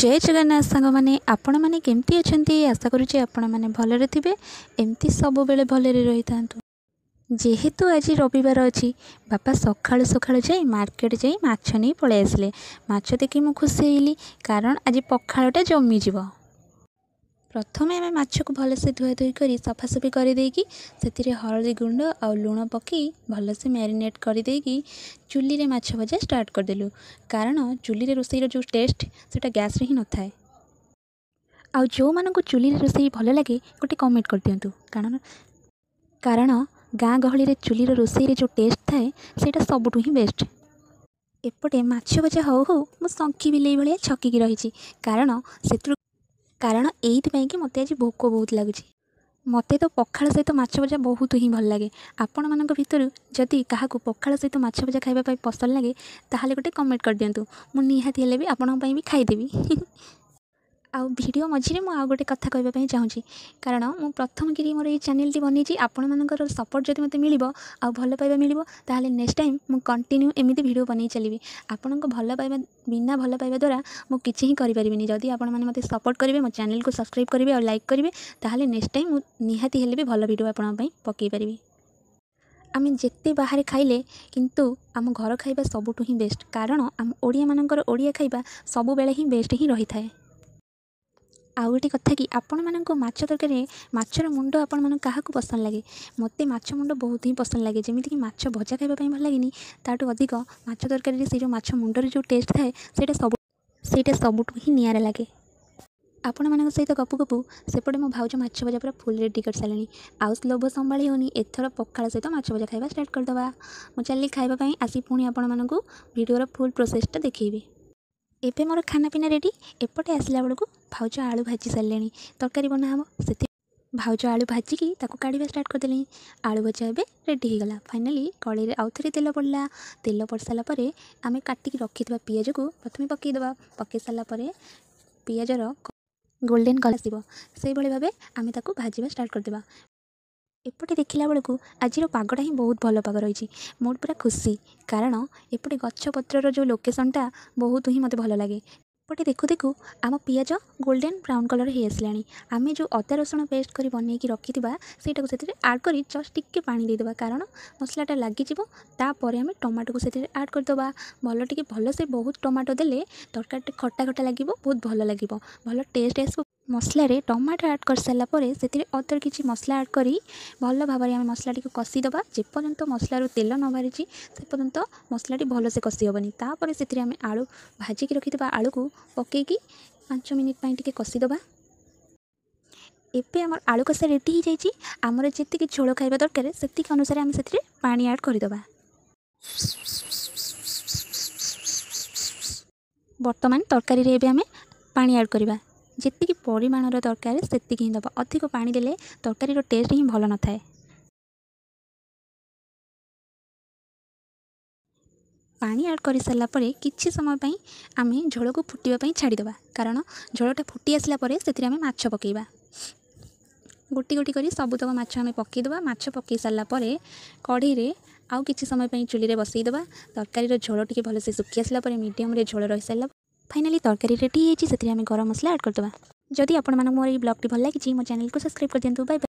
ଜୟ ଜଗନ୍ନାଥ ସାଙ୍ଗମାନେ, ଆପଣମାନେ କେମିତି ଅଛନ୍ତି? ଆଶା କରୁଛି ଆପଣମାନେ ଭଲରେ ଥିବେ। ଏମିତି ସବୁବେଳେ ଭଲରେ ରହିଥାନ୍ତୁ। ଯେହେତୁ ଆଜି ରବିବାର ଅଛି, ବାପା ସକାଳୁ ସକାଳୁ ଯାଇ ମାର୍କେଟ ଯାଇ ମାଛ ନେଇ ପଳେଇ ଆସିଲେ। ମାଛ ଦେଖି ମୁଁ ଖୁସି ହେଇଲି, କାରଣ ଆଜି ପଖାଳଟା ଜମିଯିବ। ପ୍ରଥମେ ଆମେ ମାଛକୁ ଭଲସେ ଧୁଆଧୁଇ କରି ସଫାସଫି କରିଦେଇକି ସେଥିରେ ହଳଦୀ ଗୁଣ୍ଡ ଆଉ ଲୁଣ ପକାଇ ଭଲସେ ମ୍ୟାରିନେଟ୍ କରିଦେଇକି ଚୁଲିରେ ମାଛ ଭଜା ଷ୍ଟାର୍ଟ କରିଦେଲୁ, କାରଣ ଚୁଲିରେ ରୋଷେଇର ଯେଉଁ ଟେଷ୍ଟ ସେଇଟା ଗ୍ୟାସ୍ରେ ହିଁ ନଥାଏ। ଆଉ ଯେଉଁମାନଙ୍କୁ ଚୁଲିରେ ରୋଷେଇ ଭଲ ଲାଗେ, ଗୋଟେ କମେଣ୍ଟ କରିଦିଅନ୍ତୁ, କାରଣ ଗାଁ ଗହଳିରେ ଚୁଲିର ରୋଷେଇରେ ଯେଉଁ ଟେଷ୍ଟ ଥାଏ ସେଇଟା ସବୁଠୁ ହିଁ ବେଷ୍ଟ। ଏପଟେ ମାଛ ଭଜା ହଉ ହଉ ମୁଁ ଶଙ୍ଖି ବିଲେଇ ଭଳିଆ ଛକିକି ରହିଛି, କାରଣ ଏଇଥିପାଇଁ କି ମୋତେ ଆଜି ଭୋକ ବହୁତ ଲାଗୁଛି। ମୋତେ ତ ପଖାଳ ସହିତ ମାଛ ଭଜା ବହୁତ ହିଁ ଭଲ ଲାଗେ। ଆପଣମାନଙ୍କ ଭିତରୁ ଯଦି କାହାକୁ ପଖାଳ ସହିତ ମାଛ ଭଜା ଖାଇବା ପାଇଁ ପସନ୍ଦ ଲାଗେ, ତାହେଲେ ଗୋଟେ କମେଣ୍ଟ କରିଦିଅନ୍ତୁ। ମୁଁ ନିହାତି ହେଲେ ବି ଆପଣଙ୍କ ପାଇଁ ବି ଖାଇଦେବି। ଆଉ ଭିଡ଼ିଓ ମଝିରେ ମୁଁ ଆଉ ଗୋଟେ କଥା କହିବା ପାଇଁ ଚାହୁଁଛି, କାରଣ ମୁଁ ପ୍ରଥମ କରି ମୋର ଏଇ ଚ୍ୟାନେଲ୍ଟି ବନେଇଛି। ଆପଣମାନଙ୍କର ସପୋର୍ଟ ଯଦି ମୋତେ ମିଳିବ ଆଉ ଭଲ ପାଇବା ମିଳିବ, ତାହେଲେ ନେକ୍ସଟ ଟାଇମ୍ ମୁଁ କଣ୍ଟିନ୍ୟୁ ଏମିତି ଭିଡ଼ିଓ ବନେଇ ଚାଲିବି। ଆପଣଙ୍କ ଭଲ ପାଇବା ବିନା, ଭଲ ପାଇବା ଦ୍ୱାରା ମୁଁ କିଛି ହିଁ କରିପାରିବିନି। ଯଦି ଆପଣମାନେ ମୋତେ ସପୋର୍ଟ କରିବେ, ମୋ ଚ୍ୟାନେଲ୍କୁ ସବସ୍କ୍ରାଇବ୍ କରିବେ ଆଉ ଲାଇକ୍ କରିବେ, ତାହେଲେ ନେକ୍ସଟ ଟାଇମ୍ ମୁଁ ନିହାତି ହେଲେ ବି ଭଲ ଭିଡ଼ିଓ ଆପଣଙ୍କ ପାଇଁ ପକାଇ ପାରିବି। ଆମେ ଯେତେ ବାହାରେ ଖାଇଲେ କିନ୍ତୁ ଆମ ଘର ଖାଇବା ସବୁଠୁ ହିଁ ବେଷ୍ଟ, କାରଣ ଆମ ଓଡ଼ିଆମାନଙ୍କର ଓଡ଼ିଆ ଖାଇବା ସବୁବେଳେ ହିଁ ବେଷ୍ଟ ହିଁ ରହିଥାଏ। ଆଉ ଗୋଟେ କଥା କି ଆପଣମାନଙ୍କୁ ମାଛ ତରକାରୀରେ ମାଛର ମୁଣ୍ଡ ଆପଣମାନଙ୍କୁ କାହାକୁ ପସନ୍ଦ ଲାଗେ? ମୋତେ ମାଛ ମୁଣ୍ଡ ବହୁତ ହିଁ ପସନ୍ଦ ଲାଗେ। ଯେମିତିକି ମାଛ ଭଜା ଖାଇବା ପାଇଁ ଭଲ ଲାଗେନି, ତାଠୁ ଅଧିକ ମାଛ ତରକାରୀରେ ସେଇ ଯେଉଁ ମାଛ ମୁଣ୍ଡରେ ଯେଉଁ ଟେଷ୍ଟ ଥାଏ, ସେଇଟା ସବୁଠୁ ହିଁ ନିଆରା ଲାଗେ। ଆପଣମାନଙ୍କ ସହିତ ଗପୁ ଗପୁ ସେପଟେ ମୋ ଭାଉଜ ମାଛ ଭଜା ପୁରା ଫୁଲ୍ ରେଡ଼ି କରିସାରିଲେଣି। ଆଉ ଲୋଭ ସମ୍ଭାଳି ହେଉନି, ଏଥର ପଖାଳ ସହିତ ମାଛ ଭଜା ଖାଇବା ଷ୍ଟାର୍ଟ କରିଦେବା। ମୁଁ ଚାଲିଲି ଖାଇବା ପାଇଁ, ଆସି ପୁଣି ଆପଣମାନଙ୍କୁ ଭିଡ଼ିଓର ଫୁଲ୍ ପ୍ରୋସେସ୍ଟା ଦେଖେଇବି। ଏବେ ମୋର ଖାନା ପିନା ରେଡ଼ି। ଏପଟେ ଆସିଲା ବେଳକୁ ଭାଉଜ ଆଳୁ ଭାଜି ସାରିଲେଣି, ତରକାରୀ ବନା ହେବ। ସେଥି ଭାଉଜ ଆଳୁ ଭାଜିକି ତାକୁ କାଢ଼ିବା ଷ୍ଟାର୍ଟ କରିଦେଲେଣି। ଆଳୁ ଭଜା ଏବେ ରେଡ଼ି ହେଇଗଲା। ଫାଇନାଲି କଡ଼େଇରେ ଆଉ ଥରେ ତେଲ ପଡ଼ିଲା। ତେଲ ପଡ଼ି ସାରିଲା ପରେ ଆମେ କାଟିକି ରଖିଥିବା ପିଆଜକୁ ପ୍ରଥମେ ପକାଇଦେବା। ପକାଇ ସାରିଲା ପରେ ପିଆଜର ଗୋଲ୍ଡେନ୍ କଲର୍ ଆସିବ, ସେଇଭଳି ଭାବେ ଆମେ ତାକୁ ଭାଜିବା ଷ୍ଟାର୍ଟ କରିଦେବା। ଏପଟେ ଦେଖିଲା ବେଳକୁ ଆଜିର ପାଗଟା ହିଁ ବହୁତ ଭଲ ପାଗ ରହିଛି। ମୁଡ଼୍ ପୁରା ଖୁସି, କାରଣ ଏପଟେ ଗଛପତ୍ରର ଯେଉଁ ଲୋକେସନ୍ଟା ବହୁତ ହିଁ ମୋତେ ଭଲ ଲାଗେ। ଏପଟେ ଦେଖୁ ଦେଖୁ ଆମ ପିଆଜ ଗୋଲ୍ଡେନ୍ ବ୍ରାଉନ୍ କଲର୍ ହେଇ ଆସିଲାଣି। ଆମେ ଯେଉଁ ଅଦା ରସୁଣ ପେଷ୍ଟ କରି ବନେଇକି ରଖିଥିବା, ସେଇଟାକୁ ସେଥିରେ ଆଡ଼୍ କରି ଜଷ୍ଟ ଟିକେ ପାଣି ଦେଇଦେବା, କାରଣ ମସଲାଟା ଲାଗିଯିବ। ତାପରେ ଆମେ ଟମାଟୋକୁ ସେଥିରେ ଆଡ଼୍ କରିଦେବା। ଭଲ ଟିକେ ଭଲସେ ବହୁତ ଟମାଟୋ ଦେଲେ ତରକାରୀଟି ଖଟା ଖଟା ଲାଗିବ, ବହୁତ ଭଲ ଲାଗିବ, ଭଲ ଟେଷ୍ଟ ଆସିବ। ମସଲାରେ ଟମାଟୋ ଆଡ଼୍ କରିସାରିଲା ପରେ ସେଥିରେ ଅଦର କିଛି ମସଲା ଆଡ଼୍ କରି ଭଲ ଭାବରେ ଆମେ ମସଲାଟିକୁ କଷିଦେବା। ଯେପର୍ଯ୍ୟନ୍ତ ମସଲାରୁ ତେଲ ନ ବାହାରିଛି, ସେ ପର୍ଯ୍ୟନ୍ତ ମସଲାଟି ଭଲସେ କଷି ହେବନି। ତାପରେ ସେଥିରେ ଆମେ ଆଳୁ ଭାଜିକି ରଖିଥିବା ଆଳୁକୁ ପକାଇକି 5 ମିନିଟ୍ ପାଇଁ ଟିକେ କଷିଦେବା। ଏବେ ଆମର ଆଳୁ କଷା ରେଡ଼ି ହେଇଯାଇଛି। ଆମର ଯେତିକି ଝୋଳ ଖାଇବା ଦରକାର, ସେତିକି ଅନୁସାରେ ଆମେ ସେଥିରେ ପାଣି ଆଡ଼୍ କରିଦେବା। ବର୍ତ୍ତମାନ ତରକାରୀରେ ଏବେ ଆମେ ପାଣି ଆଡ଼୍ କରିବା। ଯେତିକି ପରିମାଣର ଦରକାର ସେତିକି ହିଁ ଦେବା। ଅଧିକ ପାଣି ଦେଲେ ତରକାରୀର ଟେଷ୍ଟ ହିଁ ଭଲ ନଥାଏ। ପାଣି ଆଡ଼୍ କରିସାରିଲା ପରେ କିଛି ସମୟ ପାଇଁ ଆମେ ଝୋଳକୁ ଫୁଟିବା ପାଇଁ ଛାଡ଼ିଦେବା, କାରଣ ଝୋଳଟା ଫୁଟି ଆସିଲା ପରେ ସେଥିରେ ଆମେ ମାଛ ପକାଇବା। ଗୋଟି ଗୋଟି କରି ସବୁତକ ମାଛ ଆମେ ପକାଇଦେବା। ମାଛ ପକାଇ ସାରିଲା ପରେ କଢ଼େଇରେ ଆଉ କିଛି ସମୟ ପାଇଁ ଚୁଲିରେ ବସାଇଦେବା। ତରକାରୀର ଝୋଳ ଟିକେ ଭଲସେ ଶୁଖି ଆସିଲା ପରେ, ମିଡ଼ିୟମରେ ଝୋଳ ରହିସାରିଲା, ଫାଇନାଲି ତରକାରୀ ରେଡ଼ି ହେଇଯାଇଛି। ସେଥିରେ ଆମେ ଗରମ ମସଲା ଆଡ଼୍ କରିଦେବା। ଯଦି ଆପଣମାନଙ୍କୁ ମୋର ଏଇ ବ୍ଲଗ୍ଟି ଭଲ ଲାଗିଛି, ମୋ ଚ୍ୟାନେଲକୁ ସବସ୍କ୍ରାଇବ୍ କରିଦିଅନ୍ତୁ। ବାଇ ବାଇ।